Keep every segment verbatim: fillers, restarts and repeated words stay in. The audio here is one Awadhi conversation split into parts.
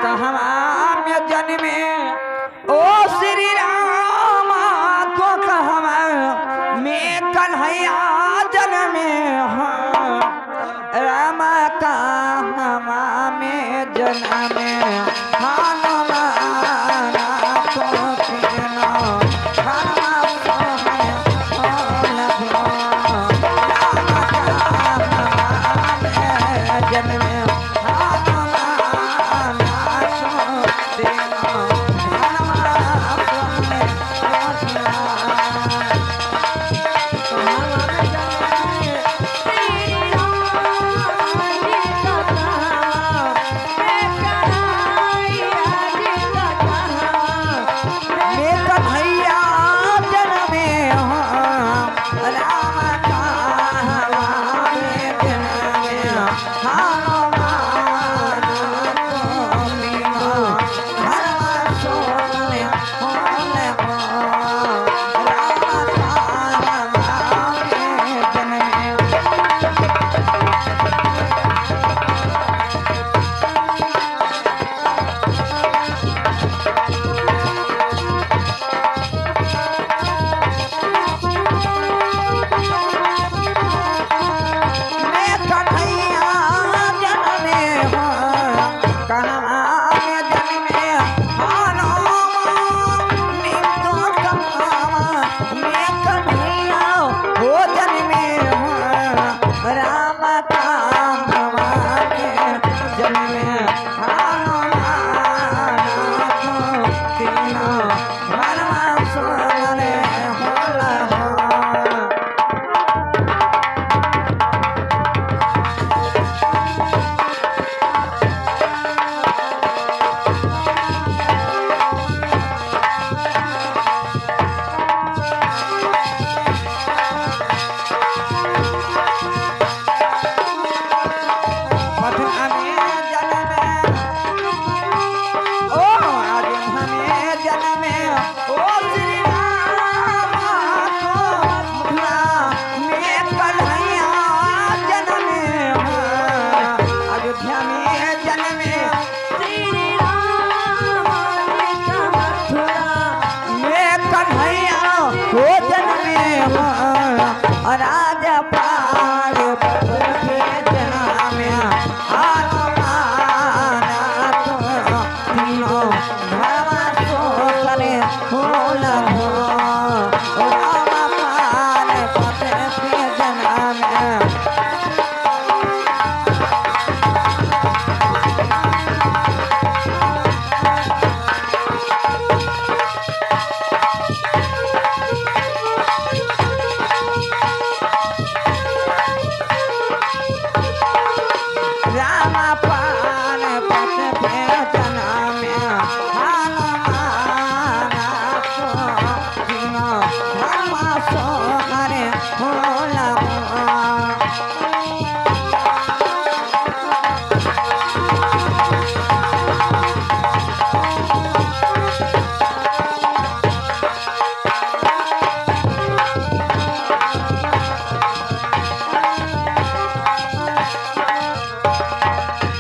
कहवा में जन्मे ओ श्री राम, तो कहवा में कन्हैया जन्मे हो। राम कहवा में जन्मे हनुमान, तो तीनों हनुमान सोहन हो लखो। राम कहवा में जन्मे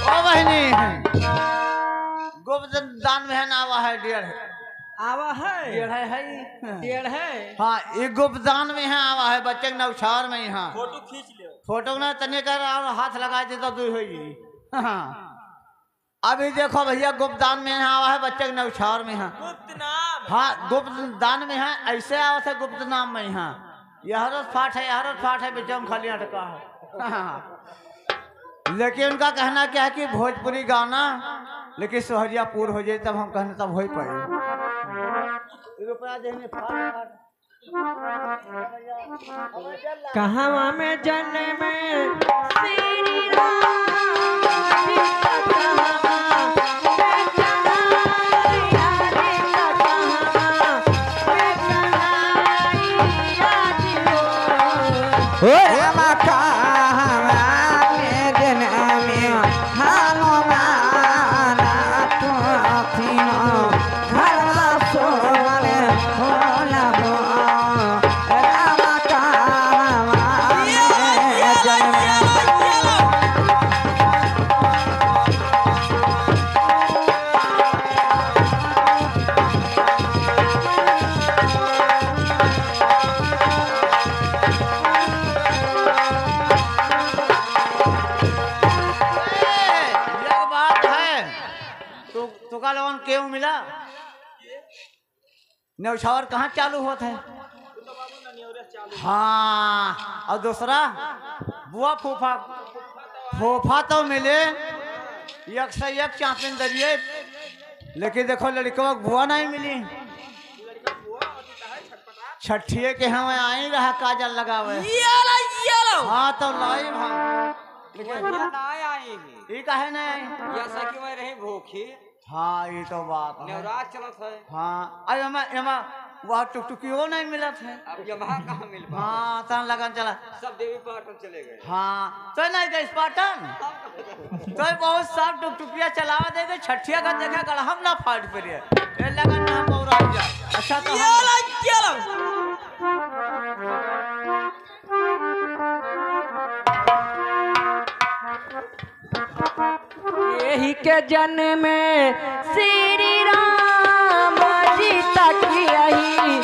ओ बहिनी, गुप्त दान में है ना, आवा है डेढ़। आवा है। डेढ़ है, है। डेढ़ है। हाँ, ये गुप्त दान में है, आवा है, बच्चे के नौछावर में यहाँ। फोटो खींच ले। फोटो ना तने कर और हाथ लगा दे तो दुई होई। हाँ। अभी देखो भैया, गुप्त दान में यहाँ आवा है, बच्चे के नौछावर में यहाँ। गुप्त नाम। हाँ, गुप्त दान में है, ऐसे आवा है गुप्त नाम में यहाँ। यह रोज पाठ है, यह रोज पाठ है, बीच में खाली अटका है। लेकिन उनका कहना क्या है कि भोजपुरी गाना, लेकिन सोहरिया पूर हो जाए, तब हम कहने तब हो ही पाए। रुपया देने पाँच लाख। कहवा में जन्मे श्री राम जी का कहवा में कन्हैया जी का कहवा में कन्हैया जी हो। ओ रामा कहवा में जन्मे हनुमान तो तीनों घरवा सोहर होला हो। रामा कहवा में जन्मे। केहू मिला? नेवछावर कहाँ चालू होत है? हाँ, और दूसरा बुआ फूफा, फूफा तो मिले एक से एक चापिन दरिए, लेकिन देखो लड़कवा के बुआ नहीं मिली। छठिए के हम आई रहा काजल लगावे। ये लो, ये लो। हाँ तो लाई भाई। ये ना आई ही। ई काहे नहीं आई? ये सखी में रही भूखी। हाँ, ई तो बात है। नेवराज चलत है। हाँ, अब एमा, एमा वह टुकटुकियो नहीं मिलत है। अब यमहा कहाँ मिल पावे? हाँ, तन लगन चला। सब देवी पाटन चले गए। हाँ, तो नहीं गइस पाटन? तो बहुत साफ टुकटुकिया चलावा दे दे, छठिया का जगह गड़हम ना फाट पड़े। ए लगन में हम बौरा जा। अच्छा तो ये हम लो, ये लो। यही के जन्म श्री राम जी तक यही